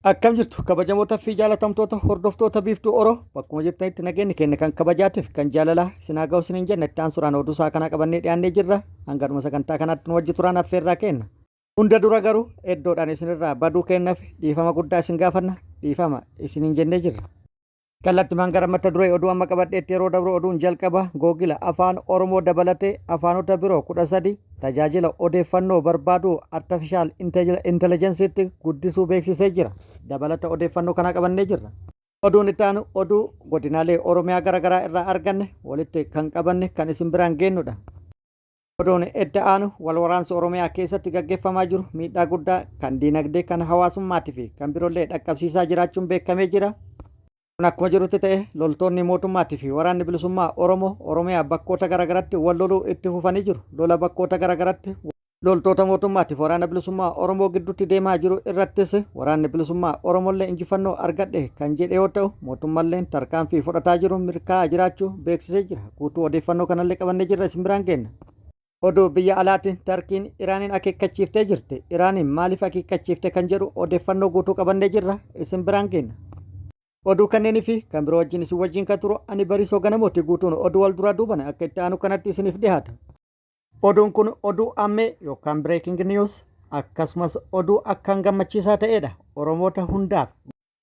Akkam jirtu kabajamoota fi jaalatamtoota hordoftoota Biiftuu Oro, bakkuma jirtanitti nageenyi keenya kan kabajaatiif kan jaalalaa isin haa ga'u isiniin jenna. Itti aansuudhaan oduu isaa kanaa qabannee dhiyaannee jirra. Hanga dhuma sagantaa kanaatti nu wajji turaan affeerraa kenna. Hunda dura garuu iddoodhaan isinirraa baduu kennaaf dhiifama guddaa isin gaafanna, dhiifama isiniin jennee jirra. Kallattimaan gara mata duree oduu amma qabadheetti yeroo dabru, oduun jalqaba Googila Afaan Oromoo dabalatee afaanota biroo 13 tajaajila odeeffannoo barbaaduu artificial intelligenceetti guddisuu beeksisee jira. Dabalata odeeffannoo kanaa qabannee jirra. Oduun itti aanu oduu godinaalee Oromiyaa garaagaraa irraa arganne walitti kan qabanne kan isin biraan geennudha. Oduun itti aanu wal waraansi Oromiyaa keessatti gaggeeffamaa jiru miidhaa guddaa kan diinagdee, kan hawaasummaatii fi kan biroollee dhaqqabsiisaa jiraachuun beekamee jira. Kun akkuma jirutti ta'e, loltoonni mootummaatii fi waraanni bilisummaa Oromoo Oromiyaa bakkoota garaagaraatti wal loluu itti fufanii jiru. Lola bakkoota garaagaraatti loltoota mootummaatii fi waraana bilisummaa Oromoo gidduutti deemaa jiru irrattis waraanni bilisummaa Oromollee injifannoo argadhe kan jedhe yoo ta'u, mootummalleen tarkaanfii fudhataa jiru milkaa'aa jiraachuu beeksisee jira. Guutuu odeeffannoo kanallee qabannee jirra, isin biraan geenna. Oduu biyya alaatiin Tarkiin Iraaniin akeekkachiiftee jirti. Iraaniin maaliif akeekkachiifte kan jedhu odeeffannoo guutuu qabannee jirra, isin biraan geenna. Oduu kanneenii fi kan biroo wajjin isin wajjin kan turu ani Bariisoo Ganamooti. Guutuun oduu wal duraa duuban akka itti aanu kanatti isiniif dhiyaata. Oduun kun oduu ammee yookaan breaking news, akkasumas oduu akkaan gammachiisaa ta'edha Oromoota hundaaf.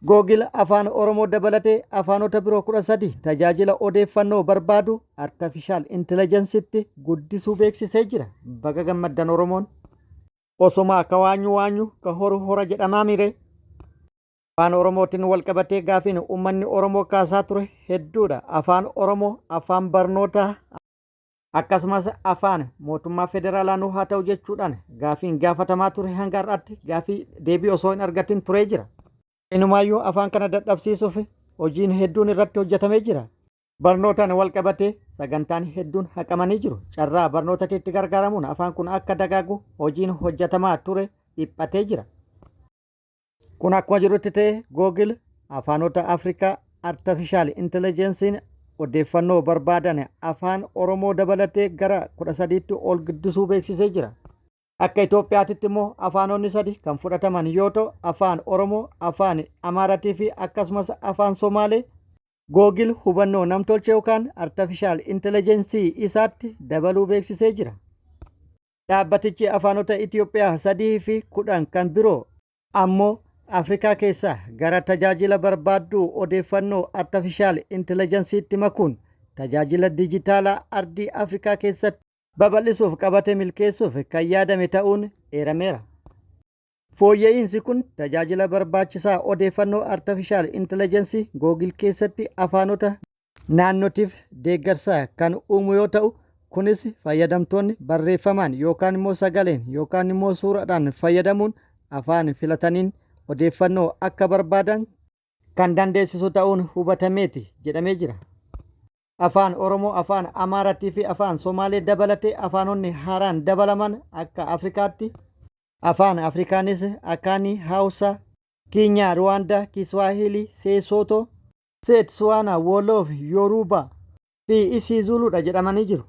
Google Afaan Oromoo dabalatee afaanota biroo 13 tajaajila odeeffannoo barbaadu artificial intelligenceetti guddisuu beeksisee jira. Baga gammaddan Oromoon. Osuma ka waanyu waanyu ka horu hora jedhamaa mire. Afaan Oromootiin wal qabatee gaafiin uummanni Oromoo kaasaa ture hedduudha. Afaan Oromoo afaan barnootaa, akkasumas afaan mootummaa federaalaa nu haa ta'u jechuudhaan gaafiin gaafatamaa ture hanga har'aatti gaafii deebii osoo hin argatin turee jira. Inumaayyuu afaan kana dadhabsiisuuf hojiin hedduun irratti hojjetamee jira. Barnootaan wal qabatee sagantaan hedduun haqamanii jiru. Carraa barnootatti itti gargaaramuun afaan kun akka dagaagu hojiin hojjetamaa ture dhiphatee jira. Kun akkuma jirutti ta'e, Google afaanota Afrikaa artificial intelligence'n odeeffannoo barbaadan Afaan Oromoo dabalatee gara 13tti ol guddisuu beeksisee jira. Akka Itoophiyaatitti immoo afaanonni sadi kan fudhataman yoo ta'u, Afaan Oromoo, Afaan Amaaratii fi akkasumas Afaan Somaalee Google hubannoo namtolchee yookaan artificial intelligence isaatti dabaluu beeksisee jira. Dhaabbatichi afaanota Itoophiyaa sadii fi 10 kan biroo ammoo Afrikaa keessaa gara tajaajila barbaadduu odeeffannoo artificial intelligenceetti makuun tajaajila dijitaalaa ardii Afrikaa keessatti babal'isuuf qabate milkeessuuf kan yaadame ta'uun eerameera. Fooyya'iinsi kun tajaajila barbaachisaa odeeffannoo artificial intelligence Google keessatti afaanota naannotiif deeggarsa kan uumu yoo ta'u, kunis fayyadamtoonni barreeffamaan yookaan immoo sagaleen yookaan immoo suuraadhaan fayyadamuun afaan filataniin odeeffannoo akka barbaadan kan dandeessisu ta'uun hubatameeti jedhamee jira. Afaan Oromoo, Afaan Amaaratii fi Afaan Somaalee dabalatee afaanonni haaraan dabalaman akka Afrikaatti Afaan Afrikaanis Akaanii, Haawusaa, Kiinyaa, Ruwaandaa, Kiswaahilii, Seesootoo, Seetsuwaanaa, Woloof, Yoruubaa fi Isiizuluudha jedhamanii jiru.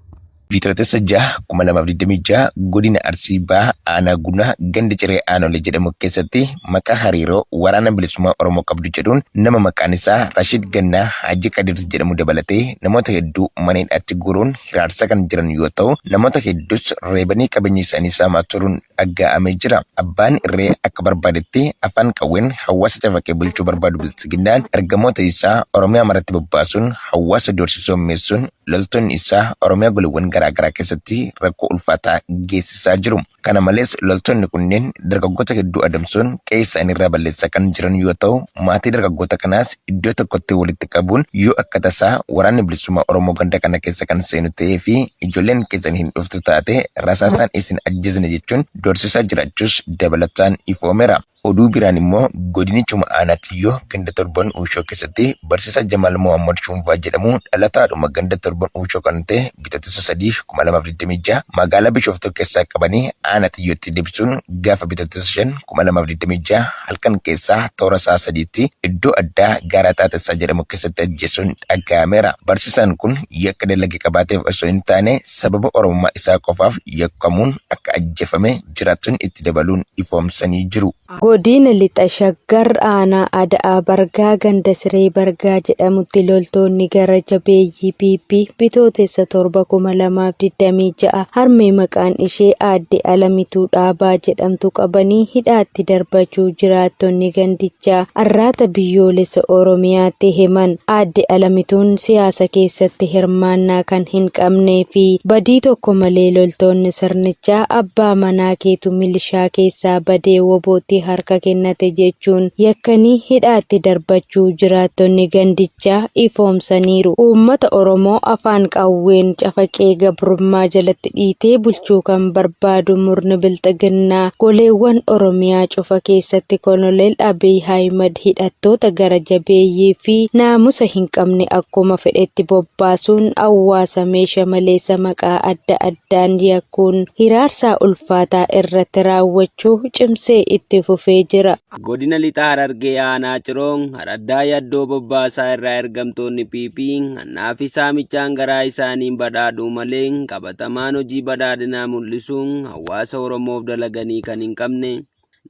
Bitootessa 6, 2026 godina Arsii Bahaa aanaa Gunaa ganda Ciree Aanolee jedhamu keessatti maqaa hariiroo waraana bilisummaa Oromoo qabdu jedhuun nama maqaan isaa Rashiid Gannaa Haajii Kadir jedhamu dabalatee namoota hedduu mana hidhaatti guuruun hiraarsaa kan jiran yoo ta'u, namoota hedduus reebanii qabeenya isaanii saamaa turuun dhaga'amee jira. Abbaan irree akka barbaadetti afaan qawween hawaasa cafaqee bulchuu barbaadu Biltsiginnaan ergamoota isaa Oromiyaa maratti bobbaasuun hawaasa doorsisuu hammeessuun loltoonni isaa Oromiyaa goleewwan garaa garaa keessatti rakkoo ulfaataa geessisaa jiru. Kana malees loltoonni kunneen dargaggoota hedduu adamsuun qe'ee isaanii irraa balleessaa kan jiran yoo ta'u, maatii dargaggoota kanaas iddoo tokkotti walitti qabuun yoo akka tasaa waraanni bilisummaa Oromoo ganda kana keessa kan seenu ta'ee fi ijoolleen keessan hin dhuftu taate rasaasaan isin ajjeesna jechuun doorsisaa jiraachuus dabalataan ifoomeera. Oduu biraan immoo godinichuma aanaa Xiyyoo ganda Torban Uushoo keessatti barsiisaa Jamaal Mohammad Shuunfaa jedhamu dhalataadhuma ganda Torban Uushoo kan ta'e Bitootessa 3, 2026 magaalaa Bishooftuu keessaa qabanii aanaa Xiyyootti deebisuun gaafa Bitootessa 5, 2026 halkan keessaa toora sa'a 3tti iddoo addaa Gaara Xaaxessaa jedhamu keessatti ajjeesuun dhaga'ameera. Barsiisaan kun yakka dalage qabaateef osoo hin taane sababa Oromummaa isaa qofaaf yakkamuun akka ajjeefame jiraattonni itti dabaluun ifoomsanii jiru. Godina Lixa Shaggar Aanaa Ada'aa Bargaa ganda Siree Bargaa jedhamutti loltoonni gara jabeeyyii PP Bitootessa 7, 2026 harmee maqaan ishee Aadde Alamituu Dhaabaa jedhamtu qabanii hidhaatti darbachuu jiraattonni gandichaa Arraata Biyyoolessa Oromiyaatti himan. Aadde Alamituun siyaasa keessatti hirmaannaa kan hin qabnee fi badii tokko malee loltoonni sirnichaa abbaa manaa keetu milishaa keessaa badee WBOtti harka kennate jechuun yakkanii hidhaatti darbachuu jiraattonni gandichaa ifoomsaniiru. Uummata Oromoo afaan qawween cafaqee gabrummaa jalatti dhiitee bulchuu kan barbaadu murni Bilxiginnaa goleewwan Oromiyaa cufa keessatti Koloneel Abiy Ahimad hidhattoota gara jabeeyyii fi naamusa hin qabne akkuma fedhetti bobbaasuun hawaasa meesha maleessa maqaa adda addaan yakkuun hiraarsaa ulfaataa irratti raawwachuu cimsee itti fufee jira. Godina Lixa Harargee Aanaa Ciroo Araddaa Yaddoo Bobbaasaa irraa ergamtoonni PP hannaa fi saamichaan garaa isaaniin badhaadhuu malee qabatamaan hojii badhaadhinaa mul'isuun hawaasa Oromoof dalaganii kan hin qabne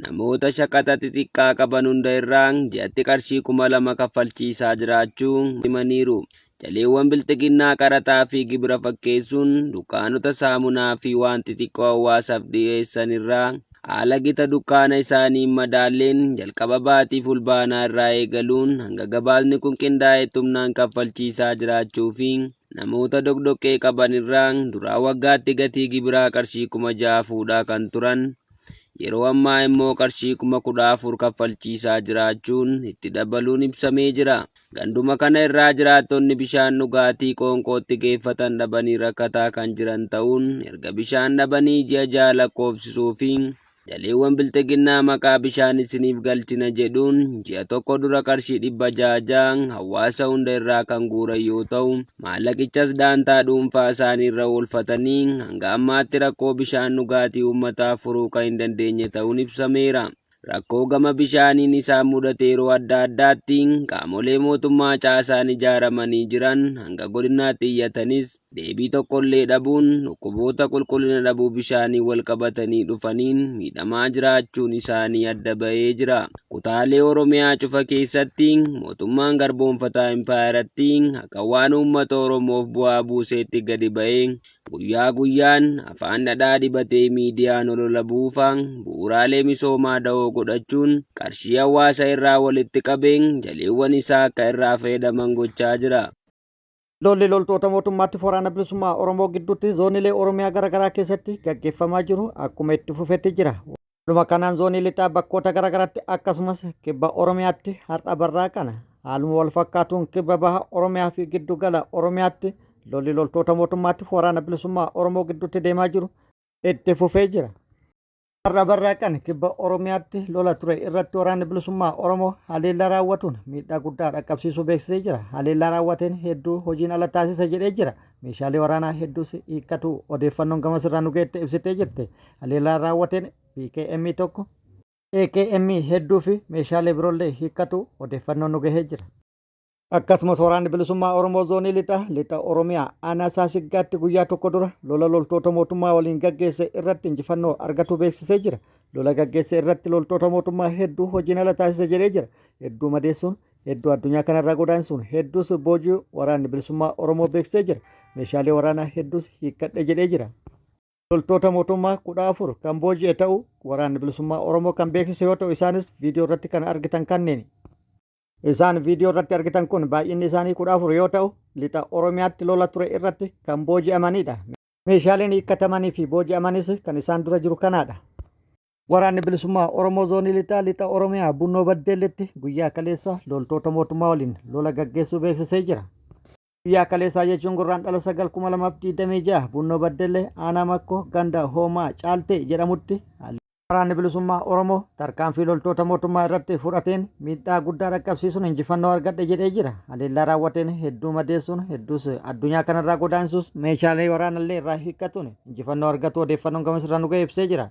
namoota shaqaxa xixiqqaa qaban hunda irraa ji'atti qarshii 2000 kaffalchiisaa jiraachuu himaniiru. Jaleewwan Bilxiginnaa qaraxaa fi gibira fakkeessuun dukkaanota saamunaa fi waan xixiqqoo hawaasaaf dhiyeessan irraa haala gita dukkaana isaanii hin madaalleen jalqaba baatii Fulbaanaa irraa eegaluun hanga gabaasni kun qindaa'etti humnaan kaffalchiisaa jiraachuu fi namoota doqdoqqee qaban irraa duraa waggaatti gatii gibiraa qarshii 6000 fuudhaa kan turan yeroo ammaa immoo qarshii 14,000 kaffalchiisaa jiraachuun itti dabaluun ibsamee jira. Ganduma kana irraa jiraattonni bishaan dhugaatii qoonqootti geeffatan dhabanii rakkataa kan jiran ta'uun erga bishaan dhabanii ji'a 6 lakkoofsisuu fi jaleewwan bilxiginnaa maqaa bishaan isiniif galchina jedhuun ji'a tokko dura qarshii 600 hawaasa hunda irraa kan guuran yoo ta'u maallaqichas daantaa dhuunfaa isaanii irra oolfatanii hanga ammaatti rakkoo bishaan dhugaatii uummataa furuu kan hin dandeenye ta'uun ibsameera. Rakkoo gama bishaaniin isaan mudate yeroo adda addaatti qaamolee mootummaa caasaan ijaaramanii jiran hanga godinaatti iyyatanis deebii tokkollee dhabuun dhukkuboota qulqullina dhabuu bishaanii walqabatanii dhufaniin miidhamaa jiraachuun isaanii adda bahee jira. Kutaalee Oromiyaa cufa keessatti mootummaan garboomfataa impaayerattii akka waan uummata Oromoof bu'aa buuseetti gadi bahee Guyyaa guyyaan afaan dhadhaa dibatee miidiyaan olola buufa bu'uuraalee misoomaa dahoo godhachuun qarshii hawaasa irraa walitti qabee jaleewwan isaa akka irraa fayyadaman gochaa jira. Lolli loltoota mootummaatti Waraana Bilisummaa Oromoo gidduutti zoonilee Oromiyaa garaagaraa keessatti gaggeeffamaa jiru akkuma itti fufetti jira. Haaluma kanaan zoonii lixaa bakkoota garaagaraatti akkasumas kibba Oromiyaatti har'a barraa kana haaluma wal fakkaatuun kibba baha Oromiyaa fi giddu gala Oromiyaatti lolli loltoota mootummaatti waraana bilisummaa Oromoo gidduutti deemaa jiru itti fufee jira. Har'a barraaqan kibba Oromiyaatti lola ture irratti waraanni bilisummaa Oromoo haleellaa raawwatuun miidhaa guddaa dhaqqabsiisuu beeksisee jira. Haleellaa raawwateen hedduu hojiin ala taasise jedhee jira. Meeshaalee waraanaa hedduus hiikkatu odeeffannoon gama sirraa nu geette ibsitee jirti. Haleellaa raawwateen PKM tokko, AKM hedduu fi meeshaalee biroollee hiikkatu odeeffannoon nu gahee jira. Akkasumas waraanni bilisummaa Oromoo zoonii lixa lixa Oromiyaa aanaa Saasiggaatti guyyaa tokko dura lola loltoota mootummaa waliin gaggeesse irratti injifannoo argatu beeksisee jira. Lola gaggeesse irratti loltoota mootummaa hedduu hojiin ala taasise jedhee jira. Hedduu madeessuun, hedduu addunyaa kanarraa godaansuun, hedduus boojuu waraanni bilisummaa Oromoo beeksisee jira. Meeshaalee waraanaa hedduus hiikkadhe jedhee jira. Loltoota mootummaa 14 kan booji'e ta'uu waraanni bilisummaa Oromoo kan beeksise yoo ta'u isaanis viidiyoo irratti kan argitan kanneeni. Isaan viidiyoo irratti argitan kun baay'inni isaanii 14 yoo ta'u lixa Oromiyaatti lola ture irratti kan booji'amanidha. Meeshaaleen hiikkatamanii fi booji'amanis kan isaan dura jiru kanaadha. Waraanni Bilisummaa Oromoo Zoonii Lixaa Lixa Oromiyaa Bunnoo Baddeelletti guyyaa kaleessa loltoota mootummaa waliin lola gaggeessuu beeksisee jira. Guyyaa kaleessaa jechuun Gurraandhala 9, 2026 Bunnoo Baddellee Aanaa Makkoo ganda Hoomaa Caaltee jedhamutti Waraanni Bilisummaa Oromoo tarkaanfii loltoota mootummaa irratti fudhateen miidhaa guddaa dhaqqabsiisuun injifannoo argadhe jedhee jira. Haleellaa raawwateen hedduu madeessuun hedduus addunyaa kanarraa godaansuus meeshaalee waraanallee irraa hiikkatuun injifannoo argatu odeeffannoon gamas irraa nu ga'e ibsee jira.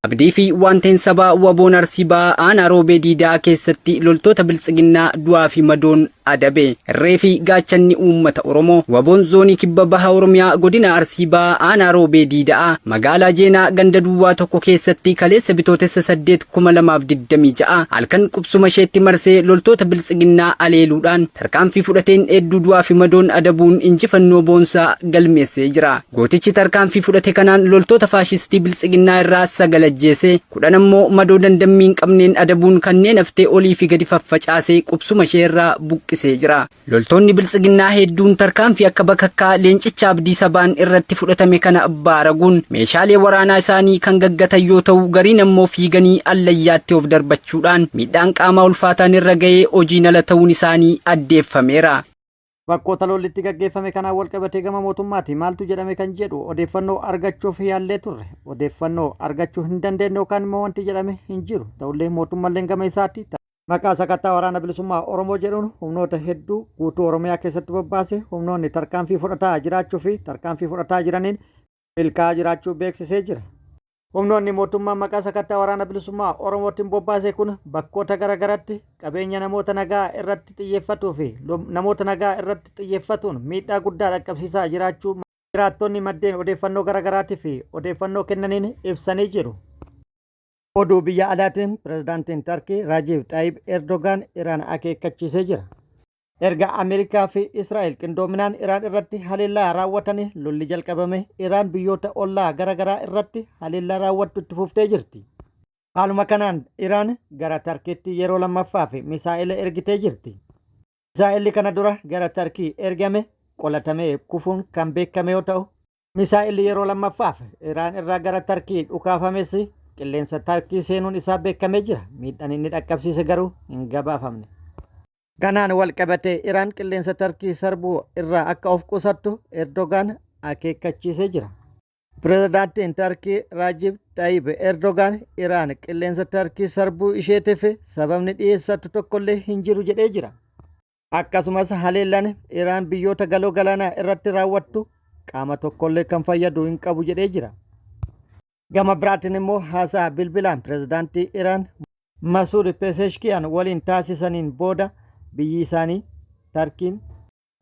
Abdii fi Waanteen Sabaa Waboon Arsii Bahaa Aanaa Roobee Diidaa keessatti loltoota Biltsiginnaa du'aa fi madoon adabe. Irree fi gaachanni uummata Oromoo Waboon Zoonii Kibba Baha Oromiyaa Godina Arsii Bahaa Aanaa Roobee Diida'aa Magaalaa Jeenaa ganda duwwaa tokko keessatti kaleessa Bitootessa 8, 2026 halkan qubsuma isheetti marsee loltoota Biltsiginnaa aleeluudhaan tarkaanfii fudhateen hedduu du'aa fi madoon adabuun injifannoo boonsaa galmeessee jira. Gootichi tarkaanfii fudhate kanaan loltoota faashistii Biltsiginnaa irraa 9 ajjeesee, 10 ammoo madoo dandammii hin qabneen adabuun kanneen haftee olii fi gadi faffacaasee qubsuma ishee irraa buqqisee jira. Loltoonni Biltsiginnaa hedduun tarkaanfii akka bakakkaa leencicha Abdii Sabaan irratti fudhatame kana baaraguun meeshaalee waraanaa isaanii kan gaggatan yoo ta'u, gariin ammoo fiiganii allayyaatti of darbachuudhaan miidhaan qaamaa ulfaataan irra ga'ee hojiin ala ta'uun isaanii addeeffameera. Bakkoota lolli itti gaggeeffame kanaan walqabatee gama mootummaatii maaltu jedhame kan jedhu odeeffannoo argachuuf yaallee turre. Odeeffannoo argachuu hin dandeenye yookaan immoo wanti jedhame hin jiru. Ta'ullee mootummalleen gama isaatti maqaa sakattaa waraana bilisummaa Oromoo jedhuun humnoota hedduu guutuu Oromiyaa keessatti bobbaase humnoonni tarkaanfii fudhataa jiraachuu fi tarkaanfii fudhataa jiraniin milkaa'aa jiraachuu beeksisee jira. Humnoonni mootummaan maqaa sakattaa waraana bilisummaa Oromootiin bobbaase kun bakkoota gara garatti qabeenya namoota nagaa irratti xiyyeeffatuu fi namoota nagaa irratti xiyyeeffatuun miidhaa guddaa dhaqqabsiisaa jiraachuu jiraattonni maddeen odeeffannoo gara garaatii fi odeeffannoo kennaniin ibsanii jiru. Oduu biyya alaatiin pirezidaantiin Tarkii Raajiib Xaayib Erdogaan Iraan akeekkachiisee jira. Erga Ameerikaa fi Israa'el qindoominaan Iraan irratti haleellaa raawwatanii lolli jalqabame Iraan biyyoota ollaa gara garaa irratti haleellaa raawwattu itti fuftee jirti. Haaluma kanaan Iraan gara Tarkiitti yeroo lammaffaaf misaa'ela ergitee jirti. Misaa'elli kana dura gara Tarkii ergame qolatamee kufuun kan beekame yoo ta'u, Misaa'elli yeroo lammaffaaf Iraan irraa gara Tarkii dhukaafames qilleensa Tarkii seenuun isaa beekamee jira. Miidhaan inni dhaqqabsiise garuu hin gabaafamne. Kanaan wal qabatee Iraan qilleensa Tarkii sarbuu irraa akka of qusattu Erdogaan akeekkachiisee jira. Pirezidaantiin Tarkii Raajib Xayyib Erdogaan Iraan qilleensa Tarkii sarbuu isheetiif sababni dhiyeessattu tokkollee hin jiru jedhee jira. Akkasumas haleellaan Iraan biyyoota galoo galaanaa irratti raawwattu qaama tokkollee kan fayyadu hin qabu jedhee jira. Gama biraatiin immoo haasaa bilbilaan pirezidaantii Iraan Masuud Pezeshkiyaan waliin taasisaniin booda biyyi isaanii Tarkiin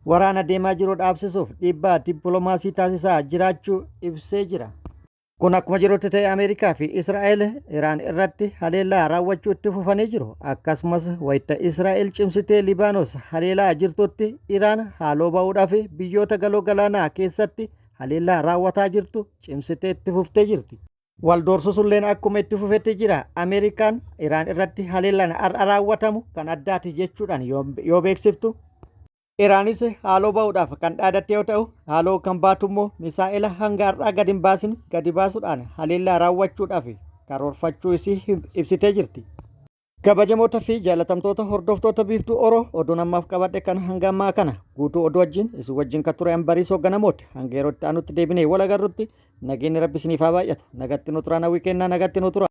waraana deemaa jiru dhaabsisuuf dhiibbaa dippiloomaasii taasisaa jiraachuu ibsee jira. Kun akkuma jirutti ta'e Ameerikaa fi Israa'el Iraan irratti haleellaa raawwachuu itti fufanii jiru. Akkasumas wayita Israa'el cimsitee Libaanos haleelaa jirtutti Iraan haaloo ba'uudhaaf biyyoota galoo galaanaa keessatti haleellaa raawwataa jirtu cimsitee itti fuftee jirti. Wal doorsusulleen akkuma itti fufetti jira. Ameerikaan Iraan irratti haleellaan har'a raawwatamu kan addaati jechuudhaan yoo beeksiftu Iraanis haaloo ba'uudhaaf kan dhaadatte yoo ta'u, haaloo kan baatu immoo misaa'ela hanga har'aa gadi hin baasin gadi baasuudhaan haleellaa raawwachuudhaaf karoorfachuu isii ibsitee jirti. Kabajamoota fi jaalatamtoota hordoftoota Biiftuu Oro oduun ammaaf qabadhe kan hanga ammaa kana guutuu oduu wajjin isin wajjin kan ture an Bariisoo Ganamooti. Hanga yeroo itti aanutti deebinee wal agarrutti nageenyi Rabbi isiniif haa baay'atu. Nagatti nu turaa hawwii kennaa nagatti nu turaa.